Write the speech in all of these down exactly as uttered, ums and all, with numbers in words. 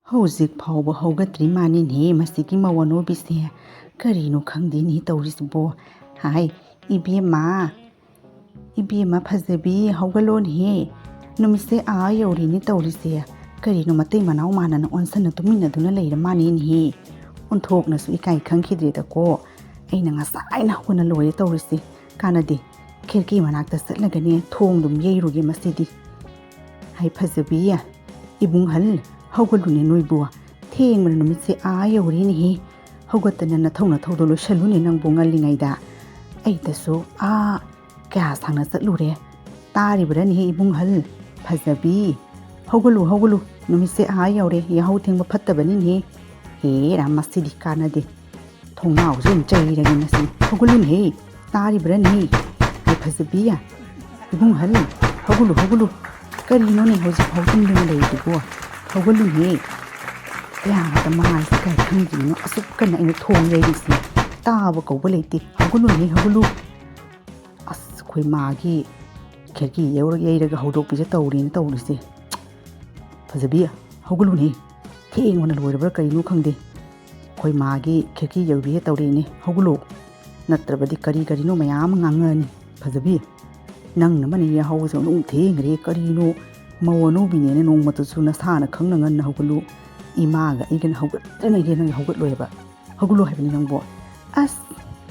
ꯍꯧꯖꯤꯛ ꯐꯥꯎꯕ ꯍꯧꯒꯠꯇ꯭ꯔꯤ ꯃꯥꯅꯤꯅꯦ ꯃꯁꯤꯒꯤ ꯃꯧ ꯑꯅꯣꯏꯕꯤꯁꯦ꯫ ꯀꯔꯤꯅꯣ ꯈꯪꯗꯦꯅꯦ ꯇꯧꯔꯤꯁꯤꯕꯣ꯫ ꯍꯥꯏ, ꯏꯕꯦꯝꯃ, ꯏꯕꯦꯝꯃ ꯐꯖꯕꯤ, ꯍꯧꯒꯠꯂꯣꯅꯦꯍꯦ꯫ ꯅꯨꯃꯤꯠꯁꯦ ꯑꯥ ꯌꯧꯔꯦꯅꯦ ꯇꯧꯔꯤꯁꯦ꯫ ꯀꯔꯤꯅꯣ ꯃꯇꯩ ꯃꯅꯥꯎ ꯃꯥꯟꯅꯅ ꯑꯣꯟꯁꯟꯅ ꯇꯨꯃꯤꯟꯅꯗꯨꯅ ꯂꯩꯔ ꯃꯥꯅꯦꯅꯦꯍꯦ꯫ ꯑꯣꯟꯊꯣꯛꯅꯁꯨ ꯏꯀꯥꯏ ꯈꯪꯈꯤꯗ꯭ꯔꯦꯗꯀꯣ꯫ ꯑꯩꯅ ꯉꯁꯥꯏꯅ ꯍꯧꯒꯠꯅ ꯂꯣꯏꯔꯦ ꯇꯧꯔꯤꯁꯦ꯫ ꯀꯥꯟꯅꯗꯦ꯫ ꯈꯤꯔꯀꯤ ꯃꯅꯥꯛꯇ ꯆꯠꯂꯒꯅꯦ ꯊꯣꯡꯗꯨꯝ ꯌꯩꯔꯨꯒꯦ ꯃꯁꯤꯗꯤ꯫ ꯍꯥꯏ ꯐꯖꯕꯤ, ꯏꯕꯨꯡꯍꯜ, ꯍꯧꯒꯠꯂꯨꯅꯦ ꯅꯣꯏꯕꯨ꯫ ꯊꯦꯡꯕꯅ ꯅꯨꯃꯤꯠꯁꯦ ꯑꯥ ꯌꯧꯔꯦꯅꯦꯍꯦ꯫ ꯍꯧꯒꯠꯇꯅ ꯅꯊꯧ ꯅꯊꯧꯗꯣ ꯂꯣꯏꯁꯜꯂꯨꯅꯦ ꯅꯪꯕꯨ ꯉꯜꯂꯤꯉꯩꯗ꯫ ꯑꯩꯗꯁꯨ ꯑꯥ ꯀꯌꯥ ꯁꯥꯡꯅ ꯆꯠꯂꯨꯔꯦ꯫ ꯇꯥꯔꯤꯕ꯭ꯔꯥꯅꯦꯍꯦ ꯏꯕꯨꯡꯍꯜ? ꯐꯖꯕꯤ, ꯍꯧꯒꯠꯂꯨ, ꯍꯧꯒꯠꯂꯨ꯫ ꯅꯨꯃꯤꯠꯁꯦ ꯑꯥ ꯌꯧꯔꯦ꯫ ꯌꯥꯍꯧ ꯊꯦꯡꯕ ꯐꯠꯇꯕꯅꯤꯅꯦꯍꯦ꯫ ꯍꯦꯔꯥ, ꯃꯁꯤꯗꯤ ꯀꯥꯟꯅꯗꯦ꯫ ꯊꯣꯡꯅꯥꯎꯁꯦ ꯑꯗꯨꯝ ꯆꯩꯔꯒꯦ ꯃꯁꯤ꯫ ꯍꯧꯒꯠꯂꯨꯅꯦꯍꯦ꯫ ꯇꯥꯔꯤꯕ꯭ꯔꯥꯅꯦꯍꯦ? ꯑꯩ ꯐꯖꯕꯤ꯫ ꯏꯕꯨꯡꯍꯜ, ꯍꯧꯒꯠꯂꯨ, ꯍꯧꯒꯠꯂꯨ꯫ ꯀꯔꯤꯅꯣꯅꯦ ꯍꯧꯖꯤꯛ ꯐꯥꯎ ꯇꯨꯝꯗꯨꯅ ꯂꯩꯔꯤꯗꯨꯕꯣ? ꯍꯧꯒꯠꯂꯨꯅꯦꯍꯦ꯫ ꯀꯌꯥꯗ ꯃꯉꯥꯏꯁꯦ ꯀꯥꯏ ꯈꯪꯗ꯭ꯔꯤꯅꯣ? ꯑꯁꯨꯛ ꯀꯟꯅ ꯑꯩꯅ ꯊꯣꯡ ꯌꯩꯔꯤꯁꯦ꯫ ꯇꯥꯕ ꯀꯧꯕ ꯂꯩꯇꯦ꯫ ꯍꯧꯒꯠꯂꯨꯅꯦꯍꯦ, ꯍꯧꯒꯠꯂꯨ꯫ ꯑꯁ, ꯑꯩꯈꯣꯏ ꯃꯥꯒꯤ ꯈꯦꯔꯀꯤ ꯌꯧꯔ-, ꯌꯩꯔꯒ ꯍꯧꯗꯣꯛꯄꯤꯁꯦ ꯇꯧꯔꯦꯅ ꯇꯧꯔꯤꯁꯦ꯫ ꯐꯖꯕꯤ, ꯍꯧꯒꯠꯂꯨꯅꯦ꯫ ꯊꯦꯡꯕꯅ ꯂꯣꯏꯔꯕ꯭ꯔꯥ ꯀꯔꯤꯅꯣ ꯈꯪꯗꯦ꯫ ꯑꯩꯈꯣꯏ ꯃꯥꯒꯤ ꯈꯦꯔꯀꯤ ꯌꯧꯕꯤꯁꯦ ꯇꯧꯔꯦꯅꯦ꯫ ꯍꯧꯒꯠꯂꯣ꯫ ꯅꯠꯇ꯭ꯔꯕꯗꯤ ꯀꯔꯤ ꯀꯔꯤꯅꯣ ꯃꯌꯥꯝ ꯑꯃ ꯉꯥꯡꯉꯛꯑꯅꯤ꯫ ꯐꯖꯕꯤ, ꯅꯪꯅ ꯑꯃꯅ ꯌꯥꯍꯧꯁꯦ ꯑꯗꯨꯝ ꯊꯦꯡꯈ꯭ꯔꯦ꯫ ꯀꯔꯤꯅꯣ ꯃꯧ ꯑꯅꯧꯕꯤꯅꯦꯅ ꯅꯣꯡꯃꯇꯁꯨ ꯅꯁꯥꯅ ꯈꯪꯅ ꯉꯟꯅ ꯍꯧꯒꯠꯂꯨ꯫ ꯏꯃꯥꯒ ꯑꯩꯒꯅ ꯍꯧꯒꯠꯇꯅꯒꯦ ꯅꯪ ꯍꯧꯒꯠꯂꯣꯏꯕ꯫ ꯍꯧꯒꯠꯂꯣ ꯍꯥꯏꯕꯅꯤ ꯅꯪꯕꯣ꯫ ꯑꯁ,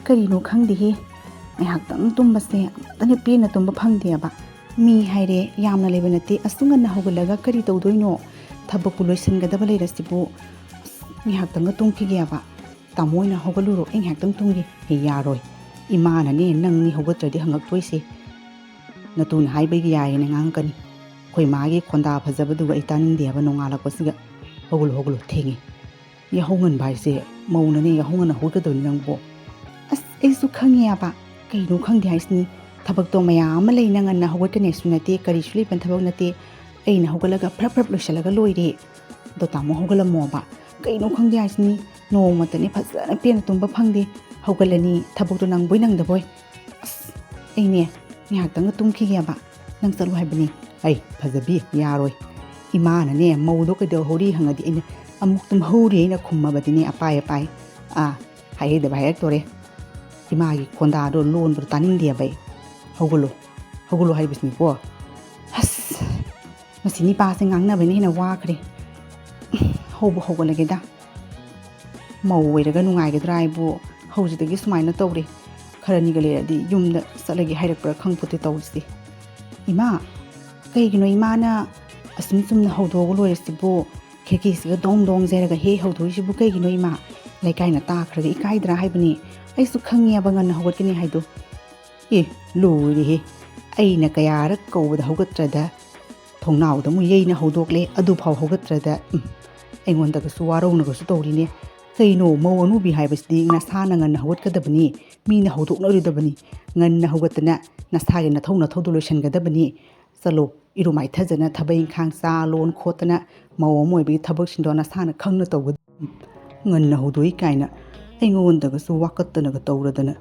ꯀꯔꯤꯅꯣ ꯈꯪꯗꯦꯍꯦ꯫ ꯉꯥꯏꯍꯥꯛꯇꯪ ꯇꯨꯝꯕꯁꯦ ꯑꯃꯠꯇꯅ ꯄꯦꯟꯅ ꯇꯨꯝꯕ ꯐꯪꯗꯦꯕ꯫ ꯃꯤ ꯍꯥꯏꯔꯦ ꯌꯥꯝꯅ ꯂꯩꯕ ꯅꯠꯇꯦ꯫ ꯑꯁꯨꯛ ꯉꯟꯅ ꯍꯧꯒꯠꯂꯒ ꯀꯔꯤ ꯇꯧꯗꯣꯏꯅꯣ? ꯊꯕꯛꯄꯨ ꯂꯣꯏꯁꯤꯟꯒꯗꯕ ꯂꯩꯔꯁꯤꯕꯨ꯫ ꯑꯁ, ꯉꯥꯏꯍꯥꯛꯇꯪꯒ ꯇꯨꯝꯈꯤꯒꯦꯕ꯫ ꯇꯥꯃꯣ ꯑꯣꯏꯅ ꯍꯧꯒꯠꯂꯨꯔꯣ, ꯑꯩ ꯉꯥꯏꯍꯥꯛꯇꯪ ꯇꯨꯝꯒꯦ꯫ ꯍꯦ, ꯌꯥꯔꯣꯏ꯫ ꯏꯃꯥꯅꯅꯦ ꯅꯪ ꯃꯤ ꯍꯧꯒꯠꯇ꯭ꯔꯗꯤ ꯍꯪꯉꯛꯇꯣꯏꯁꯦ꯫ ꯅꯇꯨꯅ ꯍꯥꯏꯕꯒꯤ ꯌꯥꯏꯌꯦꯅ ꯉꯥꯡꯉꯛꯀꯅꯤ꯫ ꯑꯩꯈꯣꯏ ꯃꯥꯒꯤ ꯈꯣꯟꯗꯥ ꯐꯖꯕꯗꯨꯒ ꯑꯩ ꯇꯥꯅꯤꯡꯗꯦ ꯍꯥꯏꯕ ꯅꯣꯡꯉꯥꯜꯂꯛꯄꯁꯤꯒ꯫ ꯍꯧꯒꯠꯂꯨ, ꯍꯧꯒꯠꯂꯨ, ꯊꯦꯡꯉꯦ꯫ ꯌꯥꯍꯧ ꯉꯟꯕ ꯍꯥꯏꯁꯦ ꯃꯧꯅꯅꯦ ꯌꯥꯍꯧ ꯉꯟꯅ ꯍꯧꯒꯠꯀꯗꯕꯅꯤ ꯅꯪꯕꯣ꯫ ꯑꯁ, ꯑꯩꯁꯨ ꯈꯪꯉꯦ ꯑꯕ꯫ ꯀꯩꯅꯣ ꯈꯪꯗꯦ ꯍꯥꯏꯁꯤꯅꯤ꯫ ꯊꯕꯛꯇꯣ ꯃꯌꯥꯝ ꯑꯃ ꯂꯩꯅ ꯉꯟꯅ ꯍꯧꯒꯠꯀꯅꯤ ꯍꯥꯏꯁꯨ ꯅꯠꯇꯦ, ꯀꯔꯤꯁꯨ ꯂꯩꯕ ꯊꯕꯛ ꯅꯠꯇꯦ꯫ ꯑꯩꯅ ꯍꯧꯒꯠꯂꯒ ꯐ꯭ꯔꯞ ꯐ꯭ꯔꯞ ꯂꯣꯏꯁꯤꯜꯂꯒ ꯂꯣꯏꯔꯦ꯫ ꯑꯗꯣ ꯇꯥꯃꯣ ꯍꯧꯒꯠꯂꯝꯃꯣꯕ꯫ ꯀꯩꯅꯣ ꯈꯪꯗꯦ ꯍꯥꯏꯁꯤꯅꯤ꯫ ꯅꯣꯡꯃꯇꯅꯦ ꯐꯖꯅ ꯄꯦꯟꯅ ꯇꯨꯝꯕ ꯐꯪꯗꯦ꯫ ꯍꯧꯒꯠꯂꯅꯤ, ꯊꯕꯛꯇꯣ ꯅꯪꯕꯣꯏ ꯅꯪꯗꯕꯣꯏ꯫ ꯑꯁ, ꯑꯩꯅꯦ ꯉꯥꯏꯍꯥꯛꯇꯪꯒ ꯇꯨꯝꯈꯤꯒꯦꯕ꯫ ꯅꯪ ꯆꯠꯂꯨ ꯍꯥꯏꯕꯅꯤ꯫ ꯑꯩ ꯐꯖꯕꯤ, ꯌꯥꯔꯣꯏ꯫ ꯏꯃꯥꯅꯅꯦ ꯃꯧꯗꯣ ꯀꯩꯗꯧꯍꯧꯔꯤ ꯍꯪꯉꯗꯤ ꯑꯩꯅ ꯑꯃꯨꯛ ꯇꯨꯝꯍꯧꯔꯤ ꯑꯩꯅ ꯈꯨꯝꯃꯕꯗꯤꯅꯦ ꯑꯄꯥꯏ ꯑꯄꯥꯏ ꯑꯥ ꯍꯥꯏꯍꯩꯗꯕ ꯍꯥꯏꯔꯛꯇꯣꯔꯦ꯫ ꯏꯃꯥꯒꯤ ꯈꯣꯟꯗꯥꯗꯣ ꯂꯣꯟꯕꯗꯣ ꯇꯥꯅꯤꯡꯗꯦꯕ ꯑꯩ꯫ ꯍꯧꯒꯠꯂꯣ, ꯍꯧꯒꯠꯂꯣ ꯍꯥꯏꯕꯁꯤꯅꯤꯀꯣ꯫ ꯑꯁ, ꯃꯁꯤ ꯅꯤꯄꯥꯁꯦ ꯉꯥꯡꯅꯕꯅ ꯍꯦꯟꯅ ꯋꯥꯈ꯭ꯔꯦ꯫ ꯍꯧꯕ ꯍꯧꯒꯠꯂꯒꯦꯗ꯫ ꯃꯧ ꯑꯣꯏꯔꯒ ꯅꯨꯡꯉꯥꯏꯒꯗ꯭ꯔꯥ ꯍꯥꯏꯕꯨ ꯍꯧꯖꯤꯛꯇꯒꯤ ꯁꯨꯃꯥꯏꯅ ꯇꯧꯔꯦ꯫ ꯈꯔꯅꯤꯒ ꯂꯩꯔꯗꯤ ꯌꯨꯝꯗ ꯆꯠꯂꯒꯦ ꯍꯥꯏꯔꯛꯄ꯭ꯔꯥ ꯈꯪꯄꯣꯠꯇꯦ ꯇꯧꯔꯤꯁꯦ꯫ ꯏꯃꯥ, ꯀꯩꯒꯤꯅꯣ ꯏꯃꯥꯅ ꯑꯁꯨꯝ ꯆꯨꯝꯅ ꯍꯧꯗꯣꯛꯑꯒ ꯂꯣꯏꯔꯁꯤꯕꯨ? ꯈꯦꯀꯤꯁꯤꯒ ꯗꯣꯡ ꯗꯣꯡ ꯖꯩꯔꯒ ꯍꯦꯛ ꯍꯧꯗꯣꯛꯏꯁꯤꯕꯨ ꯀꯩꯒꯤꯅꯣ ꯏꯃꯥ? ꯂꯩꯀꯥꯏꯅ ꯇꯥꯈ꯭ꯔꯒ ꯏꯀꯥꯏꯗ꯭ꯔꯥ ꯍꯥꯏꯕꯅꯤ꯫ ꯑꯩꯁꯨ ꯈꯪꯉꯦꯕ ꯉꯟꯅ ꯍꯧꯒꯠꯀꯅꯤ ꯍꯥꯏꯗꯣ꯫ ꯑꯦ, ꯂꯣꯏꯔꯦꯍꯦ꯫ ꯑꯩꯅ ꯀꯌꯥꯔꯛ ꯀꯧꯕꯗ ꯍꯧꯒꯠꯇ꯭ꯔꯗ ꯊꯣꯡꯅꯥꯎꯗ ꯑꯃꯨꯛ ꯌꯩꯅ ꯍꯧꯗꯣꯛꯂꯦ, ꯑꯗꯨꯐꯥꯎ ꯍꯧꯒꯠꯇ꯭ꯔꯗ꯫ ꯎꯝ, ꯑꯩꯉꯣꯟꯗꯒꯁꯨ ꯋꯥꯔꯧꯅꯒꯁꯨ ꯇꯧꯔꯤꯅꯦ꯫ ꯀꯩꯅꯣ, ꯃꯧ ꯑꯅꯨꯕꯤ ꯍꯥꯏꯕꯁꯤꯗꯤ ꯅꯁꯥꯅ ꯉꯟꯅ ꯍꯧꯒꯠꯀꯗꯕꯅꯤ, ꯃꯤꯅ ꯍꯧꯗꯣꯛꯅꯔꯨꯗꯕꯅꯤ꯫ ꯉꯟꯅ ꯍꯧꯒꯠꯇꯅ ꯅꯁꯥꯒꯤ ꯅꯊꯧ ꯅꯊꯧꯗꯣ ꯂꯣꯏꯁꯤꯟꯒꯗꯕꯅꯤ꯫ ꯆꯠꯂꯣ, ꯏꯔꯨ ꯃꯥꯏꯊꯖꯅ ꯊꯕꯛ ꯏꯪꯈꯥꯡ, ꯆꯥ ꯂꯣꯟ ꯈꯣꯠꯇꯅ ꯃꯧ ꯑꯃ ꯑꯣꯏꯕꯒꯤ ꯊꯕꯛꯁꯤꯡꯗꯣ ꯅꯁꯥꯅ ꯈꯪꯅ ꯇꯧꯒꯗꯕꯅꯤ꯫ ꯉꯟꯅ ꯍꯧꯗꯣꯛꯏ ꯀꯥꯏꯅ ꯑꯩꯉꯣꯟꯗꯒꯁꯨ ꯋꯥꯀꯠꯇꯅꯒ ꯇꯧꯔꯗꯅ꯫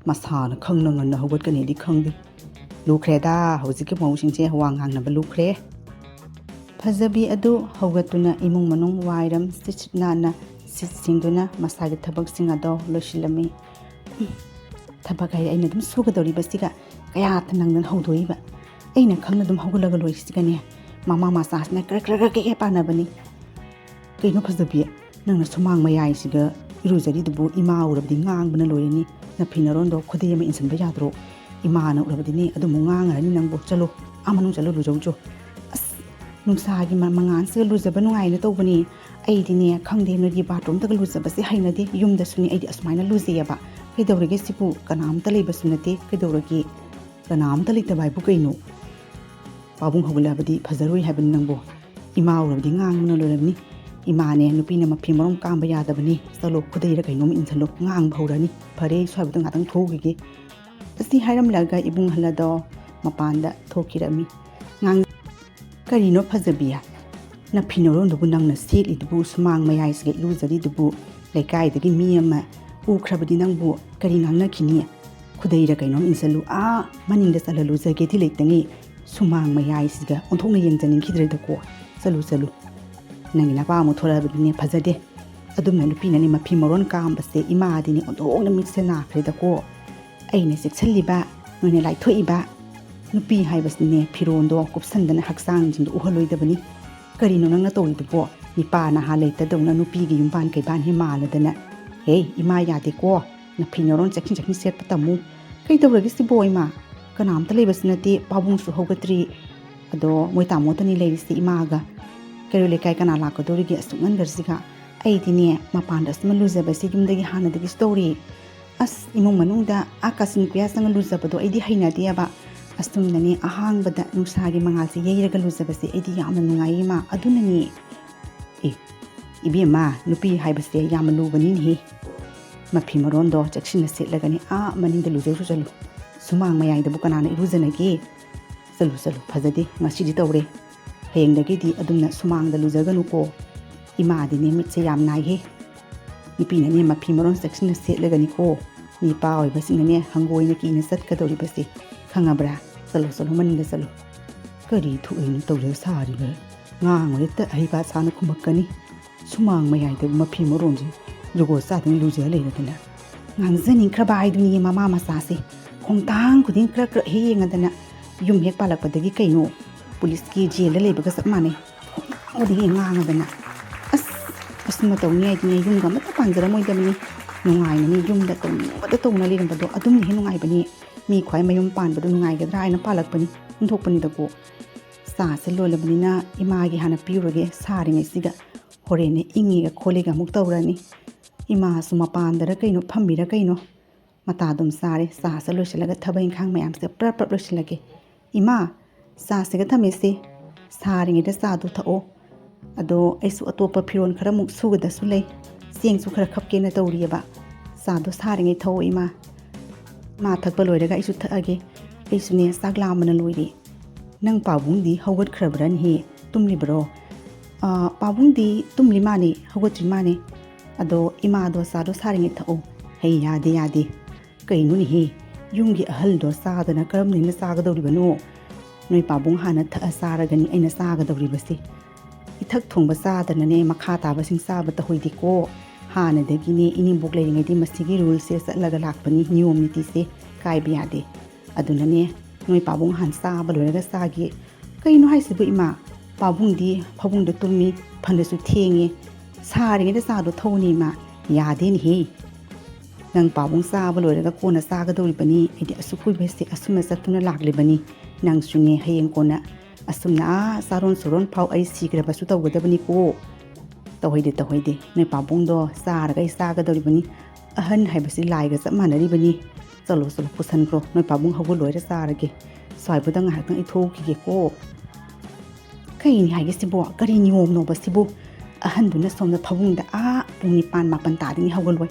ꯃꯁꯥꯅ ꯈꯪꯅ ꯉꯟꯅ ꯍꯧꯒꯠꯀꯅꯤꯗꯤ ꯈꯪꯗꯦ꯫ ꯂꯨꯈ꯭ꯔꯦꯗ, ꯍꯧꯖꯤꯛꯀꯤ ꯃꯧꯁꯤꯡꯁꯦ ꯋꯥ ꯉꯥꯡꯅꯕ ꯂꯨꯈ꯭ꯔꯦ꯫ ꯐꯖꯕꯤ ꯑꯗꯨ ꯍꯧꯒꯠꯇꯨꯅ ꯏꯃꯨꯡ ꯃꯅꯨꯡ ꯋꯥꯏꯔꯝ ꯁꯤꯠ ꯁꯤꯠ ꯅꯥꯟꯅ ꯁꯤꯠ ꯁꯤꯡꯗꯨꯅ ꯃꯁꯥꯒꯤ ꯊꯕꯛꯁꯤꯡ ꯑꯗꯣ ꯂꯣꯏꯁꯤꯜꯂꯝꯃꯤ꯫ ꯊꯕꯛ ꯍꯥꯏꯔꯦ ꯑꯩꯅ ꯑꯗꯨꯝ ꯁꯨꯒꯗꯧꯔꯤꯕꯁꯤꯒ ꯀꯌꯥꯇ ꯅꯪꯗꯅ ꯍꯧꯗꯣꯛꯏꯕ? ꯑꯩꯅ ꯈꯪꯅ ꯑꯗꯨꯝ ꯍꯧꯒꯠꯂꯒ ꯂꯣꯏꯔꯤꯁꯤꯒꯅꯦ꯫ ꯃꯃꯥ ꯃꯆꯥꯁꯤꯅ ꯀ꯭ꯔꯛ ꯀ꯭ꯔꯛ ꯀ꯭ꯔꯛ ꯍꯦꯛ ꯄꯥꯟꯅꯕꯅꯤ꯫ ꯀꯩꯅꯣ ꯐꯖꯕꯤ, ꯅꯪꯅ ꯁꯨꯃꯥꯡ ꯃꯌꯥꯏꯁꯤꯒ ꯏꯔꯨꯖꯔꯤꯗꯨꯕꯨ? ꯏꯃꯥ ꯎꯔꯕꯗꯤ ꯉꯥꯡꯕꯅ ꯂꯣꯏꯔꯅꯤ꯫ ꯅꯐꯤ ꯅꯔꯣꯟꯗꯣ ꯈꯨꯗꯩ ꯑꯃ ꯏꯟꯁꯤꯟꯕ ꯌꯥꯗ꯭ꯔꯣ? ꯏꯃꯥꯅ ꯎꯔꯕꯗꯤꯅꯦ ꯑꯗꯨꯃꯨꯛ ꯉꯥꯡꯉꯔꯅꯤ ꯅꯪꯕꯨ꯫ ꯆꯠꯂꯣ, ꯑꯥ ꯃꯅꯨꯡ ꯆꯠꯂꯣ ꯂꯨꯖꯧꯆꯣ꯫ ꯑꯁ, ꯅꯨꯡꯁꯥꯒꯤ ꯃ-, ꯃꯉꯥꯜꯁꯤꯒ ꯂꯨꯖꯕ ꯅꯨꯡꯉꯥꯏꯅ ꯇꯧꯕꯅꯤ꯫ ꯑꯩꯗꯤꯅꯦ ꯈꯪꯗꯦ, ꯅꯣꯏꯒꯤ ꯕꯥꯠꯔꯨꯝꯗꯒ ꯂꯨꯖꯕꯁꯦ ꯍꯩꯅꯗꯦ꯫ ꯌꯨꯝꯗꯁꯨꯅꯦ ꯑꯩꯗꯤ ꯑꯁꯨꯃꯥꯏꯅ ꯂꯨꯖꯩꯌꯦꯕ꯫ ꯀꯩꯗꯧꯔꯒꯦ ꯁꯤꯕꯨ? ꯀꯅꯥꯝꯇ ꯂꯩꯕꯁꯨ ꯅꯠꯇꯦ꯫ ꯀꯩꯗꯧꯔꯒꯦ? ꯀꯅꯥꯝꯇ ꯂꯩꯇꯕ ꯍꯥꯏꯕꯨ ꯀꯩꯅꯣ? ꯄꯥꯕꯨꯡ ꯍꯧꯒꯠꯂꯛꯑꯕꯗꯤ ꯐꯖꯔꯣꯏ ꯍꯥꯏꯕꯅꯤ ꯅꯪꯕꯨ꯫ ꯏꯃꯥ ꯎꯔꯕꯗꯤ ꯉꯥꯡꯕꯅ ꯂꯣꯏꯔꯝꯅꯤ꯫ ꯏꯃꯥꯅꯦ ꯅꯨꯄꯤꯅ ꯃꯐꯤ ꯃꯔꯣꯡ ꯀꯥꯝꯕ ꯌꯥꯗꯕꯅꯤ꯫ ꯆꯠꯂꯣ, ꯈꯨꯗꯩꯔ ꯀꯩꯅꯣꯝ ꯏꯟꯁꯜꯂꯣ, ꯉꯥꯡꯕ ꯍꯧꯔꯅꯤ꯫ ꯐꯔꯦ, ꯑꯩ ꯁ꯭ꯋꯥꯏꯕꯗ ꯉꯥꯛꯇꯪ ꯊꯣꯛꯎꯈꯤꯒꯦ꯫ ꯑꯁꯤ ꯍꯥꯏꯔꯝꯂꯒ ꯏꯕꯨꯡ ꯍꯜꯂꯗꯣ ꯃꯄꯥꯟꯗ ꯊꯣꯛꯈꯤꯔꯝꯃꯤ꯫ ꯉꯥꯡ-, ꯀꯔꯤꯅꯣ ꯐꯖꯕꯤ? ꯅꯐꯤ ꯅꯔꯣꯟꯗꯨꯕꯨ ꯅꯪꯅ ꯁꯦꯠꯂꯤꯗꯨꯕꯨ, ꯁꯨꯃꯥꯡ ꯃꯌꯥꯏꯁꯤꯒ ꯏꯔꯨꯖꯔꯤꯗꯨꯕꯨ, ꯂꯩꯀꯥꯏꯗꯒꯤ ꯃꯤ ꯑꯃ ꯎꯈ꯭ꯔꯕꯗꯤ ꯅꯪꯕꯨ ꯀꯔꯤ ꯉꯥꯡꯅꯈꯤꯅꯤ? ꯈꯨꯗꯩꯔ ꯀꯩꯅꯣꯝ ꯏꯟꯁꯜꯂꯨ, ꯑꯥ ꯃꯅꯤꯡꯗ ꯆꯠꯂ ꯂꯨꯖꯒꯦꯗꯤ ꯂꯩꯇꯉꯩ ꯁꯨꯃꯥꯡ ꯃꯌꯥꯏꯁꯤꯒ ꯑꯣꯟꯊꯣꯛꯅ ꯌꯦꯡꯖꯅꯤꯡꯈꯤꯗ꯭ꯔꯦꯗꯀꯣ꯫ "ꯆꯠꯂꯨ, ꯆꯠꯂꯨ, ꯅꯪꯒꯤ ꯅꯄꯥ ꯑꯃꯨꯛ ꯊꯣꯔꯛꯑꯕꯗꯤꯅꯦ ꯐꯖꯗꯦ꯫ ꯑꯗꯨꯝꯅ ꯅꯨꯄꯤꯅꯅꯦ ꯃꯐꯤ ꯃꯔꯣꯟ ꯀꯥꯝꯕꯁꯦ ꯏꯃꯥꯗꯤꯅꯦ ꯑꯣꯟꯊꯣꯛꯅ ꯃꯤꯠꯁꯦ ꯅꯥꯈ꯭ꯔꯦꯗꯀꯣ꯫ ꯑꯩꯅ ꯆꯦꯛꯁꯤꯜꯂꯤꯕ, ꯅꯣꯏꯅ ꯂꯥꯏꯊꯣꯛꯏꯕ꯫ ꯅꯨꯄꯤ ꯍꯥꯏꯕꯁꯤꯅꯦ ꯐꯤꯔꯣꯟꯗꯣ ꯀꯨꯞꯁꯟꯗꯅ ꯍꯛꯆꯥꯡꯁꯤꯡꯗꯣ ꯎꯍꯜꯂꯣꯏꯗꯕꯅꯤ꯫ ꯀꯔꯤꯅꯣ ꯅꯪꯅ ꯇꯧꯔꯤꯗꯨꯕꯣ? ꯅꯤꯄꯥ ꯅꯍꯥ ꯂꯩꯇꯗꯧꯅ ꯅꯨꯄꯤꯒꯤ ꯌꯨꯝꯕꯥꯟ ꯀꯩꯕꯥꯟ ꯍꯦꯛ ꯃꯥꯜꯂꯗꯅ꯫ ꯍꯦ, ꯏꯃꯥ ꯌꯥꯗꯦꯀꯣ꯫ ꯅꯐꯤ ꯅꯔꯣꯟ ꯆꯦꯛꯁꯤꯟ ꯆꯦꯛꯁꯤꯟ ꯁꯦꯠꯄ ꯇꯝꯃꯨ꯫ ꯀꯩꯗꯧꯔꯒꯦ ꯁꯤꯕꯣ ꯏꯃꯥ? ꯀꯅꯥꯝꯇ ꯂꯩꯕꯁꯨ ꯅꯠꯇꯦ, ꯄꯥꯕꯨꯡꯁꯨ ꯍꯧꯒꯠꯇ꯭ꯔꯤ꯫ ꯑꯗꯣ ꯃꯣꯏ ꯇꯥꯃꯣꯇꯅꯤ ꯂꯩꯔꯤꯁꯤ ꯏꯃꯥꯒ꯫ ꯀꯩꯔꯣꯏ ꯂꯩꯀꯥꯏ ꯀꯅꯥ ꯂꯥꯛꯀꯗꯧꯔꯤꯒꯦ ꯑꯁꯨꯛ ꯉꯟꯈ꯭ꯔꯁꯤꯒ? ꯑꯩꯗꯤꯅꯦ ꯃꯄꯥꯟꯗ ꯑꯁꯨꯝ ꯂꯨꯖꯕꯁꯦ ꯌꯨꯝꯗꯒꯤ ꯍꯥꯟꯅꯗꯒꯤꯁꯨ ꯇꯧꯔꯤ꯫ ꯑꯁ, ꯏꯃꯨꯡ ꯃꯅꯨꯡꯗ ꯑꯥ ꯀꯥꯆꯤꯟ ꯀꯨꯌꯥ ꯆꯪꯉ ꯂꯨꯖꯕꯗꯣ ꯑꯩꯗꯤ ꯍꯩꯅꯗꯦꯕ꯫ ꯑꯁꯨꯝꯅꯅꯦ ꯑꯍꯥꯡꯕꯗ ꯅꯨꯡꯁꯥꯒꯤ ꯃꯉꯥꯜꯁꯦ ꯌꯩꯔꯒ ꯂꯨꯖꯕꯁꯦ ꯑꯩꯗꯤ ꯌꯥꯝꯅ ꯅꯨꯡꯉꯥꯏꯌꯦ ꯏꯃꯥ꯫ ꯑꯗꯨꯅꯅꯦ꯫ ꯑꯦ, ꯏꯕꯦꯝꯃ, ꯅꯨꯄꯤ ꯍꯥꯏꯕꯁꯦ ꯌꯥꯝꯅ ꯂꯨꯕꯅꯤꯅꯦꯍꯦ꯫ ꯃꯐꯤ ꯃꯔꯣꯟꯗꯣ ꯆꯦꯛꯁꯤꯟꯅ ꯁꯦꯠꯂꯒꯅꯤ ꯑꯥ ꯃꯅꯤꯡꯗ ꯂꯨꯖꯔꯨ ꯆꯠꯂꯨ꯫ ꯁꯨꯃꯥꯡ ꯃꯌꯥꯏꯗꯕꯨ ꯀꯅꯥꯅ ꯏꯔꯨꯖꯅꯒꯦ? ꯆꯠꯂꯨ, ꯆꯠꯂꯨ, ꯐꯖꯗꯦ, ꯉꯁꯤꯗꯤ ꯇꯧꯔꯦ꯫ ꯍꯌꯦꯡꯗꯒꯤꯗꯤ ꯑꯗꯨꯝꯅ ꯁꯨꯃꯥꯡꯗ ꯂꯨꯖꯒꯅꯨꯀꯣ꯫ ꯏꯃꯥꯗꯤꯅꯦ ꯃꯤꯠꯁꯦ ꯌꯥꯝ ꯅꯥꯏꯍꯦ꯫ ꯅꯨꯄꯤꯅꯅꯦ ꯃꯐꯤ ꯃꯔꯣꯟ ꯆꯦꯛꯁꯤꯟꯅ ꯁꯦꯠꯂꯒꯅꯤꯀꯣ꯫ ꯅꯤꯄꯥ ꯑꯣꯏꯕꯁꯤꯡꯅꯅꯦ ꯍꯪꯒꯣꯏꯅ ꯀꯤꯅ ꯆꯠꯀꯗꯧꯔꯤꯕꯁꯦ꯫ ꯈꯪꯉꯕ꯭ꯔꯥ? ꯆꯠꯂꯣ, ꯆꯠꯂꯣ, ꯃꯅꯤꯡꯗ ꯆꯠꯂꯣ꯫ ꯀꯔꯤ ꯊꯣꯛꯏꯅꯣ ꯇꯧꯔꯤꯕ ꯁꯥꯔꯤꯕ? ꯉꯥꯡꯉꯨ ꯍꯦꯛꯇ ꯑꯍꯩꯕ ꯁꯥꯅ ꯈꯨꯝꯃꯛꯀꯅꯤ꯫ ꯁꯨꯃꯥꯡ ꯃꯌꯥꯏꯗ ꯃꯐꯤ ꯃꯔꯣꯟꯁꯦ ꯖꯨꯒꯣꯠ ꯆꯥꯗꯅ ꯂꯨꯖ ꯂꯩꯔꯗꯅ꯫ ꯉꯥꯡꯖꯅꯤꯡꯈ꯭ꯔꯕ ꯍꯥꯏꯗꯨꯅꯤ ꯃꯃꯥ ꯃꯆꯥꯁꯦ꯫ ꯈꯣꯡꯊꯥꯡ ꯈꯨꯗꯤꯡ ꯈꯔ ꯈꯔ ꯍꯦꯛ ꯌꯦꯡꯉꯗꯅ ꯌꯨꯝ ꯍꯦꯛ ꯄꯥꯜꯂꯛꯄꯗꯒꯤ ꯀꯩꯅꯣ ꯄꯨꯂꯤꯁꯀꯤ ꯖꯦꯜꯗ ꯂꯩꯕꯒ ꯆꯞ ꯃꯥꯟꯅꯩ꯫ ꯈꯣꯡꯊꯥꯡ ꯈꯨꯗꯤꯡ ꯍꯦꯛ ꯉꯥꯡꯉꯗꯅ꯫ ꯑꯁ, ꯑꯁꯨꯝꯕ ꯇꯧꯅꯤ ꯍꯥꯏꯗꯤꯅꯦ ꯌꯨꯝꯒ ꯑꯃꯠꯇ ꯄꯥꯟꯖꯔꯝꯃꯣꯏꯗꯕꯅꯤ꯫ ꯅꯨꯡꯉꯥꯏꯅꯅꯦ ꯌꯨꯝꯗ ꯇꯧꯅꯤꯡꯕꯗ ꯇꯧꯅ ꯂꯩꯔꯝꯕꯗꯣ ꯑꯗꯨꯝꯅ ꯍꯦꯛ ꯅꯨꯡꯉꯥꯏꯕꯅꯤ꯫ ꯃꯤ ꯈ꯭ꯋꯥꯏ ꯃꯌꯨꯝ ꯄꯥꯟꯕꯗꯣ ꯅꯨꯡꯉꯥꯏꯒꯗ꯭ꯔꯥ ꯍꯥꯏꯅ ꯄꯥꯜꯂꯛꯄꯅꯤ꯫ ꯑꯣꯟꯊꯣꯛꯄꯅꯤꯗꯀꯣ꯫ ꯆꯥꯁꯦ ꯂꯣꯜꯂꯕꯅꯤꯅ ꯏꯃꯥꯒꯤ ꯍꯥꯟꯅ ꯄꯤꯔꯨꯔꯒꯦ꯫ ꯁꯥꯔꯤꯉꯩꯁꯤꯒ ꯍꯣꯔꯦꯟꯅꯦ ꯏꯪꯉꯤꯒ ꯈꯣꯠꯂꯤꯒ ꯑꯃꯨꯛ ꯇꯧꯔꯅꯤ꯫ ꯏꯃꯥꯁꯨ ꯃꯄꯥꯟꯗꯔ ꯀꯩꯅꯣ ꯐꯝꯃꯤꯔ ꯀꯩꯅꯣ꯫ ꯃꯇꯥ ꯑꯗꯨꯝ ꯆꯥꯔꯦ꯫ ꯆꯥꯁꯦ ꯂꯣꯏꯁꯤꯜꯂꯒ ꯊꯕꯛ ꯏꯪꯈꯥꯡ ꯃꯌꯥꯝꯁꯦ ꯄ꯭ꯔꯞ ꯄ꯭ꯔꯞ ꯂꯣꯏꯁꯤꯜꯂꯒꯦ꯫ ꯏꯃꯥ, ꯆꯥꯁꯤꯒ ꯊꯝꯃꯦꯁꯦ꯫ ꯁꯥꯔꯤꯉꯩꯗ ꯆꯥꯗꯨ ꯊꯛꯑꯣ꯫ ꯑꯗꯣ ꯑꯩꯁꯨ ꯑꯇꯣꯞꯄ ꯐꯤꯔꯣꯜ ꯈꯔꯃꯨꯛ ꯁꯨꯒꯗꯁꯨ ꯂꯩ꯫ ꯆꯦꯡꯁꯨ ꯈꯔ ꯈꯞꯀꯦꯅ ꯇꯧꯔꯤꯑꯕ꯫ ꯆꯥꯗꯣ ꯁꯥꯔꯤꯉꯩ ꯊꯛꯑꯣ ꯏꯃꯥ꯫ ꯃꯥ ꯊꯛꯄ ꯂꯣꯏꯔꯒ ꯑꯩꯁꯨ ꯊꯛꯑꯒꯦ꯫ ꯑꯩꯁꯨꯅꯦ ꯆꯥꯛ ꯂꯥꯝꯕꯅ ꯂꯣꯏꯔꯦ꯫ ꯅꯪ ꯄꯥꯕꯨꯡꯗꯤ ꯍꯧꯒꯠꯈ꯭ꯔꯕ꯭ꯔꯅꯦꯍꯦ? ꯇꯨꯝꯂꯤꯕ꯭ꯔꯣ? ꯑꯥ, ꯄꯥꯕꯨꯡꯗꯤ ꯇꯨꯝꯂꯤ ꯃꯥꯅꯦ, ꯍꯧꯒꯠꯇ꯭ꯔꯤ ꯃꯥꯅꯦ꯫ ꯑꯗꯣ ꯏꯃꯥꯗꯣ ꯆꯥꯗꯣ ꯁꯥꯔꯤꯉꯩ ꯊꯛꯑꯣ꯫ ꯍꯩ, ꯌꯥꯗꯦ, ꯌꯥꯗꯦ꯫ ꯀꯩꯅꯣꯅꯦꯍꯦ? ꯌꯨꯝꯒꯤ ꯑꯍꯜꯗꯣ ꯆꯥꯗꯅ ꯀꯔꯝꯅ ꯑꯩꯅ ꯆꯥꯒꯗꯧꯔꯤꯕꯅꯣ? ꯅꯣꯏ ꯄꯥꯕꯨꯡ ꯍꯥꯟꯅ ꯊꯛꯑ ꯆꯥꯔꯒꯅꯤ ꯑꯩꯅ ꯆꯥꯒꯗꯧꯔꯤꯕꯁꯦ꯫ ꯏꯊꯛ ꯊꯣꯡꯕ ꯆꯥꯗꯅꯅꯦ ꯃꯈꯥ ꯇꯥꯕꯁꯤꯡ ꯆꯥꯕ ꯇꯧꯍꯩꯗꯦꯀꯣ꯫ ꯍꯥꯟꯅꯗꯒꯤꯅꯦ ꯏꯅꯦꯝꯕꯣꯛ ꯂꯩꯔꯤꯉꯩꯗꯤ ꯃꯁꯤꯒꯤ ꯔꯨꯜꯁꯦ ꯆꯠꯂꯒ ꯂꯥꯛꯄꯅꯤ, ꯅꯤꯌꯣꯝ ꯅꯤꯇꯤꯁꯦ ꯀꯥꯏꯕ ꯌꯥꯗꯦ꯫ ꯑꯗꯨꯅꯅꯦ ꯅꯣꯏ ꯄꯥꯕꯨꯡ ꯍꯥꯟꯅ ꯆꯥꯕ ꯂꯣꯏꯔꯒ ꯆꯥꯒꯦ꯫ ꯀꯩꯅꯣ ꯍꯥꯏꯁꯤꯕꯨ ꯏꯃꯥ? ꯄꯥꯕꯨꯡꯗꯤ ꯐꯃꯨꯡꯗ ꯇꯨꯝꯃꯤ, ꯐꯅꯁꯨ ꯊꯦꯡꯉꯦ꯫ ꯁꯥꯔꯤꯉꯩꯗ ꯆꯥꯗꯣ ꯊꯛꯎꯅꯦ ꯏꯃꯥ꯫ ꯌꯥꯗꯦꯅꯦꯍꯦ꯫ ꯅꯪ ꯄꯥꯕꯨꯡ ꯆꯥꯕ ꯂꯣꯏꯔꯒ ꯀꯣꯟꯅ ꯆꯥꯒꯗꯧꯔꯤꯕꯅꯤ꯫ ꯑꯩꯗꯤ ꯑꯁꯨꯛ ꯀꯨꯏꯕꯁꯦ ꯑꯁꯨꯝꯅ ꯆꯠꯇꯨꯅ ꯂꯥꯛꯂꯤꯕꯅꯤ꯫ ꯅꯪꯁꯨꯅꯦ ꯍꯌꯦꯡ ꯀꯣꯟꯅ ꯑꯁꯨꯝꯅ ꯑꯥ ꯆꯥꯔꯣꯟ ꯁꯨꯔꯣꯟ ꯐꯥꯎ ꯑꯩ ꯁꯤꯈ꯭ꯔꯕꯁꯨ ꯇꯧꯒꯗꯕꯅꯤꯀꯣ꯫ ꯇꯧꯍꯩꯗꯦ, ꯇꯧꯍꯩꯗꯦ꯫ ꯅꯣꯏ ꯄꯥꯕꯨꯡꯗꯣ ꯆꯥꯔꯒ ꯑꯩ ꯆꯥꯒꯗꯧꯔꯤꯕꯅꯤ꯫ ꯑꯍꯟ ꯍꯥꯏꯕꯁꯤ ꯂꯥꯏꯒ ꯆꯞ ꯃꯥꯟꯅꯔꯤꯕꯅꯤ꯫ ꯆꯠꯂꯣ, ꯆꯠꯂꯣ, ꯄꯨꯁꯟꯈ꯭ꯔꯣ꯫ ꯅꯣꯏ ꯄꯥꯕꯨꯡ ꯍꯧꯒꯠꯂꯣꯏꯔ ꯆꯥꯔꯒꯦ꯫ ꯁ꯭ꯋꯥꯏꯕꯨꯗ ꯉꯥꯏꯍꯥꯛꯇꯪ ꯑꯩ ꯊꯣꯛꯎꯈꯤꯒꯦꯀꯣ꯫ ꯀꯩꯅꯤ ꯍꯥꯏꯒꯦ ꯁꯤꯕꯣ? ꯀꯔꯤ ꯅꯤꯌꯣꯝꯅꯣꯕ ꯁꯤꯕꯨ? ꯑꯍꯟꯗꯨꯅ ꯁꯣꯝꯗ ꯐꯃꯨꯡꯗ ꯑꯥ ꯄꯨꯡ ꯅꯤꯄꯥꯟ ꯃꯥꯄꯟ ꯇꯥꯗ꯭ꯔꯤꯉꯩ ꯍꯧꯒꯠꯂꯣꯏ꯫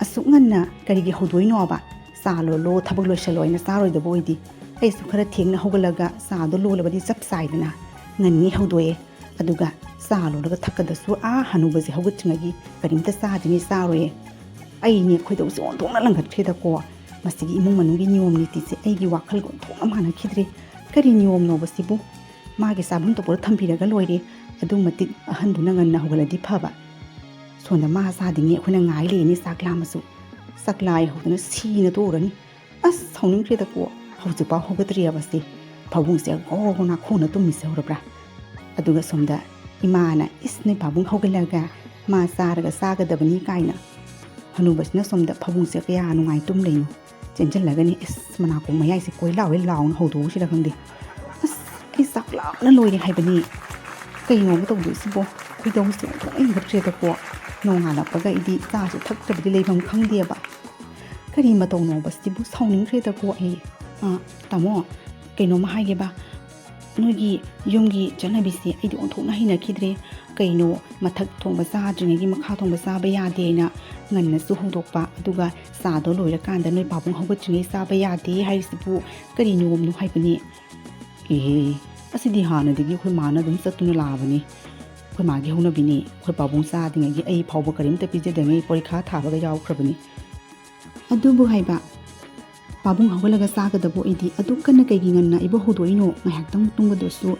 ꯑꯁꯨꯛ ꯉꯟꯅ ꯀꯔꯤꯒꯤ ꯍꯧꯗꯣꯛꯏꯅꯣꯕ? ꯆꯥ ꯂꯣꯜꯂꯣ, ꯊꯕꯛ ꯂꯣꯏꯁꯜꯂꯣ ꯍꯥꯏꯅ ꯆꯥꯔꯣꯏꯗꯕ ꯑꯣꯏꯗꯤ꯫ ꯑꯩꯁꯨ ꯈꯔ ꯊꯦꯡꯅ ꯍꯧꯒꯠꯂꯒ ꯆꯥꯗꯣ ꯂꯣꯜꯂꯕꯗꯤ ꯆꯞ ꯆꯥꯏꯗꯅ꯫ ꯉꯟꯉꯩ ꯍꯧꯗꯣꯛꯑꯦ꯫ ꯑꯗꯨꯒ ꯆꯥ ꯂꯣꯜꯂꯒ ꯊꯛꯀꯗꯁꯨ ꯑꯥ ꯍꯅꯨꯕꯁꯦ ꯍꯧꯒꯠꯇ꯭ꯔꯤꯉꯩꯒꯤ ꯀꯔꯤꯝꯇ ꯆꯥꯗ꯭ꯔꯤꯉꯩ ꯆꯥꯔꯣꯏꯌꯦ꯫ ꯑꯩꯅꯦ ꯈꯣꯏꯗꯧꯁꯦ ꯑꯣꯟꯊꯣꯛꯅ ꯂꯪꯈꯠꯈ꯭ꯔꯦꯗꯀꯣ꯫ ꯃꯁꯤꯒꯤ ꯏꯃꯨꯡ ꯃꯅꯨꯡꯒꯤ ꯅꯤꯌꯣꯝ ꯅꯤꯇꯤꯁꯦ ꯑꯩꯒꯤ ꯋꯥꯈꯜꯒ ꯑꯣꯟꯊꯣꯛꯅ ꯃꯥꯟꯅꯈꯤꯗ꯭ꯔꯦ꯫ ꯀꯔꯤ ꯅꯤꯌꯣꯝꯅꯣꯕ ꯁꯤꯕꯨ? ꯃꯥꯒꯤ ꯆꯥꯐꯝ ꯊꯣꯛꯄꯗ ꯊꯝꯕꯤꯔꯒ ꯂꯣꯏꯔꯦ꯫ ꯑꯗꯨ ꯃꯇꯤꯛ ꯑꯍꯟꯗꯨꯅ ꯉꯟꯅ ꯍꯧꯒꯠꯂꯗꯤ ꯐꯕ꯫ ꯁꯣꯝꯗ ꯃꯥ ꯆꯥꯗ꯭ꯔꯤꯉꯩ ꯑꯩꯈꯣꯏꯅ ꯉꯥꯏ ꯂꯩꯔꯅꯤ ꯆꯥꯛ ꯂꯥꯝꯃꯁꯨ꯫ ꯆꯥꯛ ꯂꯥꯏ ꯍꯧꯗꯅ ꯁꯤꯅ ꯇꯣꯛꯎꯔꯅꯤ꯫ ꯑꯁ, ꯁꯥꯎꯅꯤꯡꯈ꯭ꯔꯦꯗꯀꯣ꯫ ꯍꯧꯖꯤꯛꯐꯥꯎ ꯍꯧꯒꯠꯇ꯭ꯔꯤꯑꯕ ꯁꯤ꯫ ꯐꯃꯨꯡꯁꯦ ꯒꯣ ꯒꯣ ꯅꯥꯈꯣꯡꯅ ꯇꯨꯝꯃꯤꯁꯦ ꯎꯔꯕ꯭ꯔꯥ? ꯑꯗꯨꯒ ꯁꯣꯝꯗ ꯏꯃꯥꯅ, "ꯏꯁ, ꯅꯣꯏ ꯄꯥꯕꯨꯡ ꯍꯧꯒꯠꯂꯒ ꯃꯥ ꯆꯥꯔꯒ ꯆꯥꯒꯗꯕꯅꯤ" ꯀꯥꯏꯅ꯫ ꯍꯅꯨꯕꯁꯤꯅ ꯁꯣꯝꯗ ꯐꯃꯨꯡꯁꯦ ꯀꯌꯥ ꯅꯨꯡꯉꯥꯏ ꯇꯨꯝ ꯂꯩꯅꯣ꯫ ꯆꯦꯟꯁꯤꯜꯂꯒꯅꯤ, ꯏꯁ, ꯃꯅꯥꯀꯣꯡ ꯃꯌꯥꯏꯁꯦ ꯀꯣꯏ ꯂꯥꯎꯋꯦ ꯂꯥꯎꯅ ꯍꯧꯗꯣꯛꯎꯁꯤꯔ ꯈꯪꯗꯦ꯫ ꯑꯁ, ꯑꯩ ꯆꯥꯛ ꯂꯥꯝꯅ ꯂꯣꯏꯔꯦ ꯍꯥꯏꯕꯅꯤ꯫ ꯀꯩꯅꯣꯕ ꯇꯧꯗꯣꯏꯁꯤꯕꯣ? ꯈꯣꯏꯗꯧꯁꯦ ꯑꯣꯟꯊꯣꯛꯅ ꯏꯪꯒꯠꯈ꯭ꯔꯦꯗꯀꯣ꯫ ꯅꯣꯡꯉꯥꯜꯂꯛꯄꯒ ꯑꯩꯗꯤ ꯆꯥꯁꯦ ꯊꯛꯇꯕꯗꯤ ꯂꯩꯐꯝ ꯈꯪꯗꯦꯕ꯫ ꯀꯔꯤ ꯃꯇꯧꯅꯣꯕ ꯁꯤꯕꯨ? ꯁꯥꯎꯅꯤꯡꯈ꯭ꯔꯦꯗꯀꯣ ꯑꯩ꯫ ꯑꯥ, ꯇꯥꯃꯣ, ꯀꯩꯅꯣꯝꯃ ꯍꯥꯏꯒꯦꯕ꯫ ꯅꯣꯏꯒꯤ ꯌꯨꯝꯒꯤ ꯆꯠꯅꯕꯤꯁꯦ ꯑꯩꯗꯤ ꯑꯣꯟꯊꯣꯛꯅ ꯍꯩꯅꯈꯤꯗ꯭ꯔꯦ꯫ ꯀꯩꯅꯣ, ꯃꯊꯛ ꯊꯣꯡꯕ ꯆꯥꯗ꯭ꯔꯤꯉꯩꯒꯤ ꯃꯈꯥ ꯊꯣꯡꯕ ꯆꯥꯕ ꯌꯥꯗꯦꯅ ꯉꯟꯅꯁꯨ ꯍꯧꯗꯣꯛꯄ, ꯑꯗꯨꯒ ꯆꯥꯗꯣ ꯂꯣꯏꯔꯀꯥꯟꯗ ꯅꯣꯏ ꯄꯥꯕꯨꯡ ꯍꯧꯒꯠꯇ꯭ꯔꯤꯉꯩ ꯆꯥꯕ ꯌꯥꯗꯦ ꯍꯥꯏꯔꯤꯁꯤꯕꯨ ꯀꯔꯤ ꯅꯤꯌꯣꯝꯅꯣ ꯍꯥꯏꯕꯅꯤ? ꯑꯦ, ꯑꯁꯤꯗꯤ ꯍꯥꯟꯅꯗꯒꯤ ꯑꯩꯈꯣꯏ ꯃꯥꯅ ꯑꯗꯨꯝ ꯆꯠꯇꯨꯅ ꯂꯥꯛꯑꯕꯅꯤ꯫ ꯑꯩꯈꯣꯏ ꯃꯥꯒꯤ ꯍꯧꯅꯕꯤꯅꯤ꯫ ꯑꯩꯈꯣꯏ ꯄꯥꯕꯨꯡ ꯆꯥꯗ꯭ꯔꯤꯉꯩꯒꯤ ꯑꯩ ꯐꯥꯎꯕ ꯀꯔꯤꯝꯇ ꯄꯤꯖꯗ꯭ꯔꯤꯉꯩ ꯄꯔꯤꯈꯥ ꯊꯥꯕꯒ ꯌꯥꯎꯈ꯭ꯔꯕꯅꯤ꯫ ꯑꯗꯨꯕꯨ ꯍꯥꯏꯕ, ꯄꯥꯕꯨꯡ ꯍꯧꯒꯠꯂꯒ ꯆꯥꯒꯗꯕ ꯑꯣꯏꯗꯤ ꯑꯗꯨꯛ ꯀꯟꯅ ꯀꯩꯒꯤ ꯉꯟꯅ ꯑꯩꯕꯨ ꯍꯧꯗꯣꯛꯏꯅꯣ? ꯉꯥꯏꯍꯥꯛꯇꯪ ꯇꯨꯝꯒꯗꯕꯁꯨ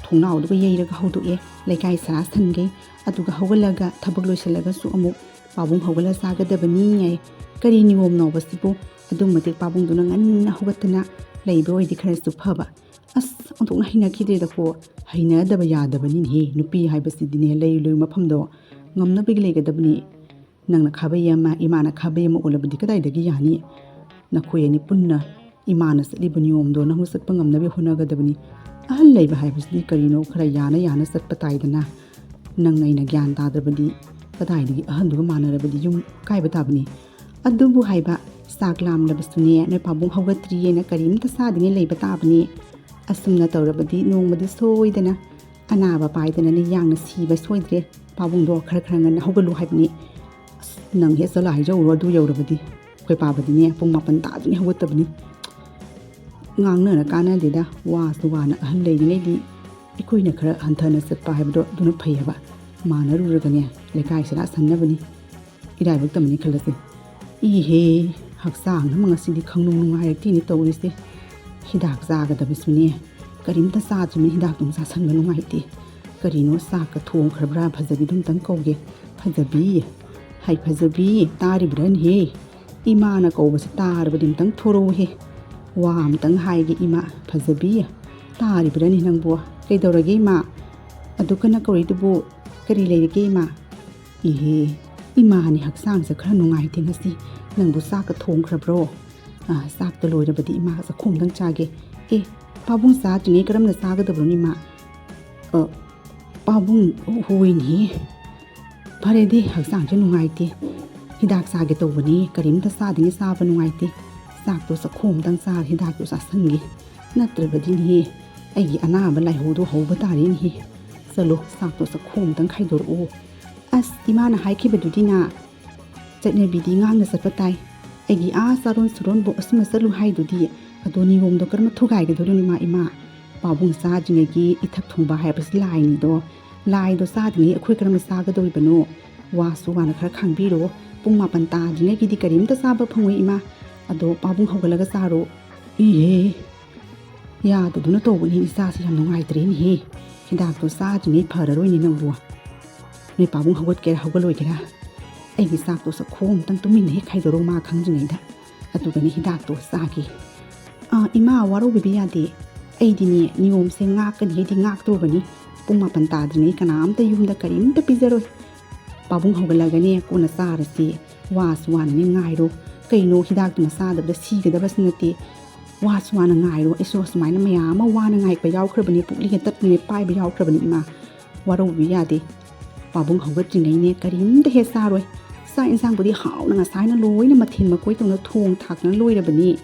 ꯊꯣꯡꯅꯥꯎꯗꯨꯒ ꯌꯩꯔꯒ ꯍꯧꯗꯣꯛꯑꯦ, ꯂꯩꯀꯥꯏ ꯁꯔꯥ ꯁꯟꯈꯩ꯫ ꯑꯗꯨꯒ ꯍꯧꯒꯠꯂꯒ ꯊꯕꯛ ꯂꯣꯏꯁꯤꯜꯂꯒꯁꯨ ꯑꯃꯨꯛ ꯄꯥꯕꯨꯡ ꯍꯧꯒꯠꯂ ꯆꯥꯒꯗꯕꯅꯤ ꯍꯥꯏ꯫ ꯀꯔꯤ ꯅꯤꯌꯣꯝꯅꯣꯕ ꯁꯤꯕꯨ? ꯑꯗꯨꯝ ꯃꯇꯤꯛ ꯄꯥꯕꯨꯡꯗꯨꯅ ꯉꯟꯅ ꯍꯧꯒꯠꯇꯅ ꯂꯩꯕ ꯑꯣꯏꯗꯤ ꯈꯔꯁꯨ ꯐꯕ꯫ ꯑꯁ, ꯑꯣꯟꯊꯣꯛꯅ ꯍꯩꯅꯈꯤꯗ꯭ꯔꯦꯗꯀꯣ꯫ ꯍꯩꯅꯗꯕ ꯌꯥꯗꯕꯅꯤꯅꯦꯍꯦ꯫ ꯅꯨꯄꯤ ꯍꯥꯏꯕꯁꯤꯗꯤꯅꯦ, ꯂꯩ ꯂꯣꯏ ꯃꯐꯝꯗꯣ ꯉꯝꯅꯕꯒꯤ ꯂꯩꯒꯗꯕꯅꯤ꯫ ꯅꯪꯅ ꯈꯥꯕꯩ ꯑꯃ, ꯏꯃꯥꯅ ꯈꯥꯕꯩ ꯑꯃ ꯑꯣꯜꯂꯕꯗꯤ ꯀꯗꯥꯏꯗꯒꯤ ꯌꯥꯅꯤ? ꯅꯈꯣꯏ ꯑꯅꯤ ꯄꯨꯟꯅ ꯏꯃꯥꯅ ꯆꯠꯂꯤꯕ ꯅꯤꯌꯣꯝꯗꯣ ꯅꯪꯁꯨ ꯆꯠꯄ ꯉꯝꯅꯕ ꯍꯣꯠꯅꯒꯗꯕꯅꯤ꯫ ꯑꯍꯜ ꯂꯩꯕ ꯍꯥꯏꯕꯁꯤꯗꯤ ꯀꯔꯤꯅꯣ, ꯈꯔ ꯌꯥꯅ ꯌꯥꯅ ꯆꯠꯄ ꯇꯥꯏꯗꯅ꯫ ꯅꯪ ꯑꯩꯅ ꯒ꯭ꯌꯥꯟ ꯇꯥꯗ꯭ꯔꯕꯗꯤ ꯀꯗꯥꯏꯗꯒꯤ ꯑꯍꯜꯗꯨꯒ ꯃꯥꯟꯅꯔꯕꯗꯤ ꯌꯨꯝ ꯀꯥꯏꯕ ꯇꯥꯕꯅꯤ꯫ ꯑꯗꯨꯕꯨ ꯍꯥꯏꯕ, ꯆꯥꯛ ꯂꯥꯝꯂꯕꯁꯨꯅꯦ, ꯅꯣꯏ ꯄꯥꯕꯨꯡ ꯍꯧꯒꯠꯇ꯭ꯔꯤꯌꯦꯅ ꯀꯔꯤꯝꯇ ꯆꯥꯗ꯭ꯔꯤꯉꯩ ꯂꯩꯕ ꯇꯥꯕꯅꯤ꯫ ꯑꯁꯨꯝꯅ ꯇꯧꯔꯕꯗꯤ ꯅꯣꯡꯃꯗꯤ ꯁꯣꯏꯗꯅ ꯑꯅꯥꯕ ꯄꯥꯏꯗꯅꯅꯦ ꯌꯥꯡꯅ ꯁꯤꯕ ꯁꯣꯏꯗ꯭ꯔꯦ꯫ ꯄꯥꯕꯨꯡꯗꯣ ꯈꯔ ꯈꯔ ꯉꯟꯅ ꯍꯧꯒꯠꯂꯨ ꯍꯥꯏꯕꯅꯤ꯫ ꯑꯁ, ꯅꯪ ꯍꯦꯛ ꯆꯠꯂ ꯍꯥꯏꯖꯧꯔꯣ, ꯑꯗꯨ ꯌꯧꯔꯕꯗꯤ꯫ ꯑꯩꯈꯣꯏ ꯄꯥꯕꯗꯤꯅꯦ ꯄꯨꯡ ꯃꯥꯄꯟ ꯇꯥꯗ꯭ꯔꯤꯉꯩ ꯍꯧꯒꯠꯇꯕꯅꯤ꯫ ꯉꯥꯡꯅꯔ ꯀꯥꯟꯅꯗꯦꯗ, ꯋꯥꯁꯨ ꯋꯥꯅ ꯑꯍꯜ ꯂꯩꯔꯤꯉꯩꯗꯤ ꯑꯩꯈꯣꯏꯅ ꯈꯔ ꯍꯟꯊꯅ ꯆꯠꯄ ꯍꯥꯏꯕꯗꯣ ꯑꯗꯨꯅ ꯐꯩ ꯍꯥꯏꯕ꯫ ꯃꯥꯟꯅꯔꯨꯔꯒꯅꯦ ꯂꯩꯀꯥꯏ ꯁꯤꯔꯥ ꯁꯟꯅꯕꯅꯤ꯫ ꯏꯔꯥꯏꯕꯛ ꯇꯝꯕꯅꯤ ꯈꯜꯂꯁꯦ꯫ ꯏꯍꯦ, ꯍꯛꯆꯥꯡ ꯑꯃ ꯉꯁꯤꯗꯤ ꯈꯪꯅꯨꯡ ꯅꯨꯡꯉꯥꯏꯔꯛꯇꯦꯅꯦ ꯇꯧꯔꯤꯁꯦ꯫ ꯍꯤꯗꯥꯛ ꯆꯥꯒꯗꯕꯁꯨꯅꯦ, ꯀꯔꯤꯝꯇ ꯆꯥꯗ꯭ꯔꯤꯕꯅꯤ, ꯍꯤꯗꯥꯛꯇꯨ ꯑꯃꯨꯛ ꯆꯥꯁꯟꯕ ꯅꯨꯡꯉꯥꯏꯇꯦ꯫ ꯀꯔꯤꯅꯣ, ꯆꯥꯛꯀ ꯊꯣꯡꯈ꯭ꯔꯕ꯭ꯔꯥ? ꯐꯖꯕꯤꯗꯨ ꯑꯝꯇꯪ ꯀꯧꯒꯦ꯫ ꯐꯖꯕꯤ, ꯍꯥꯏ ꯐꯖꯕꯤ, ꯇꯥꯔꯤꯕ꯭ꯔꯥꯅꯦꯍꯦ? ꯏꯃꯥꯅ ꯀꯧꯕꯁꯦ ꯇꯥꯔꯕꯗꯤ ꯑꯝꯇꯪ ꯊꯣꯔꯛꯎꯍꯦ꯫ ꯋꯥ ꯑꯝꯇꯪ ꯍꯥꯏꯒꯦ ꯏꯃꯥ꯫ ꯐꯖꯕꯤ, ꯇꯥꯔꯤꯕ꯭ꯔꯥꯅꯦ ꯅꯪꯕꯨ? ꯀꯩꯗꯧꯔꯒꯦ ꯏꯃꯥ? ꯑꯗꯨ ꯀꯟꯅ ꯀꯧꯔꯤꯗꯨꯕꯨ ꯀꯔꯤ ꯂꯩꯔꯒꯦ ꯏꯃꯥ? ꯏꯍꯦ, ꯏꯃꯥꯅꯤ ꯍꯛꯆꯥꯡꯁꯦ ꯈꯔ ꯅꯨꯡꯉꯥꯏꯇꯦ ꯉꯁꯤ꯫ ꯅꯪꯕꯨ ꯆꯥꯛꯀ ꯊꯣꯡꯈ꯭ꯔꯕ꯭ꯔꯣ? ꯑꯥ, ꯆꯥꯛꯇ ꯂꯣꯏꯔꯕꯗꯤ ꯏꯃꯥ ꯆꯥꯛꯈꯣꯝꯗꯪ ꯆꯥꯒꯦ꯫ ꯑꯦ, ꯄꯥꯕꯨꯡ ꯆꯥꯗ꯭ꯔꯤꯉꯩ ꯀꯔꯝꯅ ꯆꯥꯒꯗꯕꯅꯣ ꯏꯃꯥ? ꯑ, ꯄꯥꯕꯨꯡ ꯍꯣꯏꯅꯦ꯫ ꯐꯔꯦꯗꯤ, ꯍꯛꯆꯥꯡꯁꯦ ꯅꯨꯡꯉꯥꯏꯇꯦ꯫ ꯍꯤꯗꯥꯛ ꯆꯥꯒꯦ ꯇꯧꯕꯅꯤ, ꯀꯔꯤꯝꯇ ꯆꯥꯗ꯭ꯔꯤꯉꯩ ꯆꯥꯕ ꯅꯨꯡꯉꯥꯏꯇꯦ꯫ ꯆꯥꯛꯇꯣ ꯆꯥꯛꯈꯣꯝꯗꯪ ꯆꯥꯔ ꯍꯤꯗꯥꯛꯇꯣ ꯆꯥꯁꯟꯒꯦ꯫ ꯅꯠꯇ꯭ꯔꯕꯗꯤꯅꯦ, ꯑꯩꯒꯤ ꯑꯅꯥꯕ ꯂꯥꯏꯍꯧꯗꯣ ꯍꯧꯕ ꯇꯥꯔꯦꯅꯦꯍꯦ꯫ ꯆꯠꯂꯣ, ꯆꯥꯛꯇꯣ ꯆꯥꯛꯈꯣꯝꯗꯪ ꯈꯥꯏꯗꯣꯔꯛꯑꯣ꯫ ꯑꯁ, ꯏꯃꯥꯅ ꯍꯥꯏꯈꯤꯕꯗꯨꯗꯤꯅ, ꯆꯠꯅꯕꯤꯗꯤ ꯉꯥꯛꯅ ꯆꯠꯄ ꯇꯥꯏ꯫ ꯑꯩꯒꯤ ꯑꯥ ꯆꯥꯔꯣꯟ ꯁꯨꯔꯣꯟꯕꯨ ꯑꯁꯨꯝꯅ ꯆꯠꯂꯨ ꯍꯥꯏꯗꯨꯗꯤ, ꯑꯗꯣ ꯅꯤꯌꯣꯝꯗꯣ ꯀꯔꯝꯅ ꯊꯨꯒꯥꯏꯒꯗꯣꯔꯤꯅꯣ ꯏꯃꯥ, ꯏꯃꯥ? ꯄꯥꯕꯨꯡ ꯆꯥꯗ꯭ꯔꯤꯉꯩꯒꯤ ꯏꯊꯛ ꯊꯣꯡꯕ ꯍꯥꯏꯕꯁꯤ ꯂꯥꯏꯅꯤꯗꯣ꯫ ꯂꯥꯏꯗꯣ ꯆꯥꯗ꯭ꯔꯤꯉꯩ ꯑꯩꯈꯣꯏ ꯀꯔꯝꯅ ꯆꯥꯒꯗꯧꯔꯤꯕꯅꯣ? ꯋꯥꯁꯨ ꯋꯥꯅ ꯈꯔ ꯈꯥꯡꯕꯤꯔꯣ꯫ ꯄꯨꯡ ꯃꯥꯄꯟ ꯇꯥꯗ꯭ꯔꯤꯉꯩꯒꯤꯗꯤ ꯀꯔꯤꯝꯇ ꯆꯥꯕ ꯐꯪꯉꯣꯏ ꯏꯃꯥ꯫ ꯑꯗꯣ ꯄꯥꯕꯨꯡ ꯍꯧꯒꯠꯂꯒ ꯆꯥꯔꯣ꯫ ꯏꯍꯦ! ꯌꯥꯗꯗꯨꯅ ꯇꯧꯕꯅꯤ, ꯏꯆꯥꯁꯤ ꯌꯥꯝ ꯅꯨꯡꯉꯥꯏꯇ꯭ꯔꯦꯅꯦꯍꯦ꯫ ꯍꯤꯗꯥꯛꯇꯣ ꯆꯥꯗ꯭ꯔꯤꯉꯩ ꯐꯔꯔꯣꯏꯅꯦ ꯅꯪꯕꯨ꯫ ꯅꯣꯏ ꯄꯥꯕꯨꯡ ꯍꯧꯒꯠꯀꯦꯔꯥ ꯍꯧꯒꯠꯂꯣꯏꯒꯦꯔꯥ, ꯑꯩꯒꯤ ꯆꯥꯛꯇꯣ ꯆꯥꯛꯈꯣꯝ ꯑꯝꯇꯪ ꯇꯨꯃꯤꯟꯅ ꯍꯦꯛ ꯈꯥꯏꯗꯣꯔꯛꯎ, ꯃꯥ ꯈꯪꯗ꯭ꯔꯤꯉꯩꯗ꯫ ꯑꯗꯨꯒꯅꯦ ꯍꯤꯗꯥꯛꯇꯣ ꯆꯥꯒꯦ꯫ ꯑꯥ, ꯏꯃꯥ, ꯋꯥꯔꯧꯕꯤꯕ ꯌꯥꯗꯦ꯫ ꯑꯩꯗꯤꯅꯦ ꯅꯤꯌꯣꯝꯁꯦ ꯉꯥꯛꯀꯅꯤ ꯍꯥꯏꯗꯤ ꯉꯥꯛꯇ꯭ꯔꯨꯕꯅꯤ꯫ ꯄꯨꯡ ꯃꯥꯄꯟ ꯇꯥꯗ꯭ꯔꯤꯉꯩ ꯀꯅꯥꯝꯇ ꯌꯨꯝꯗ ꯀꯔꯤꯝꯇ ꯄꯤꯖꯔꯣꯏ꯫ ꯄꯥꯕꯨꯡ ꯍꯧꯒꯠꯂꯒꯅꯦ ꯀꯣꯟꯅ ꯆꯥꯔꯁꯤ꯫ ꯋꯥꯁꯨ ꯋꯥꯅꯅꯦ ꯉꯥꯏꯔꯣ꯫ ꯀꯩꯅꯣ, ꯍꯤꯗꯥꯛꯇꯨꯃ ꯆꯥꯗꯕꯗ ꯁꯤꯒꯗꯕꯁꯨ ꯅꯠꯇꯦ꯫ ꯋꯥꯁꯨ ꯋꯥꯅ ꯉꯥꯏꯔꯣ꯫ ꯑꯩꯁꯨ ꯑꯁꯨꯃꯥꯏꯅ ꯃꯌꯥꯝ ꯑꯃ ꯋꯥꯅ ꯉꯥꯏꯕ ꯌꯥꯎꯈ꯭ꯔꯕꯅꯤ, ꯄꯨꯛꯂꯤꯒ ꯇꯠꯇ꯭ꯔꯤꯉꯩ ꯄꯥꯏꯕ ꯌꯥꯎꯈ꯭ꯔꯕꯅꯤ ꯏꯃꯥ꯫ ꯋꯥꯔꯧꯕꯤꯕ ꯌꯥꯗꯦ꯫ ꯄꯥꯕꯨꯡ ꯍꯧꯒꯠꯇ꯭ꯔꯤꯉꯩꯅꯦ ꯀꯔꯤꯝꯇ ꯍꯦꯛ ꯆꯥꯔꯣꯏ꯫ ꯆꯥꯛ ꯏꯟꯁꯥꯡꯕꯨꯗꯤ ꯍꯥꯎꯅ ꯉꯁꯥꯏꯅ ꯂꯣꯏꯅ ꯃꯊꯦꯜ ꯃꯀꯣꯏ ꯇꯧꯅ ꯊꯣꯡ ꯊꯥꯛꯇꯅ ꯂꯣꯏꯔꯕꯅꯤ꯫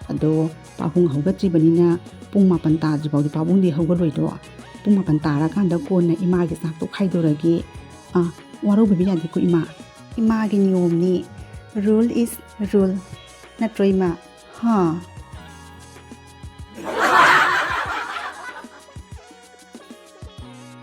ꯑꯗꯣ ꯄꯥꯕꯨꯡ ꯍꯧꯒꯠꯇ꯭ꯔꯤꯕꯅꯤꯅ ꯄꯨꯡ ꯃꯥꯄꯟ ꯇꯥꯗ꯭ꯔꯤ ꯐꯥꯎꯗꯤ ꯄꯥꯕꯨꯡꯗꯤ ꯍꯧꯒꯠꯂꯣꯏꯗꯣ꯫ ꯄꯨꯡ ꯃꯥꯄꯟ ꯇꯥꯔꯀꯥꯟꯗ ꯀꯣꯟꯅ ꯏꯃꯥꯒꯤ ꯆꯥꯛꯇꯣ ꯈꯥꯏꯗꯣꯔꯒꯦ꯫ ꯑꯥ, ꯋꯥꯔꯧꯕꯤꯕ ꯌꯥꯗꯦꯀꯣ ꯏꯃꯥ꯫ ꯏꯃꯥꯒꯤ ꯅꯤꯌꯣꯝꯅꯤ꯫ Rule is rule꯫ ꯅꯠꯇ꯭ꯔꯣ ꯏꯃꯥ? ꯍꯥ?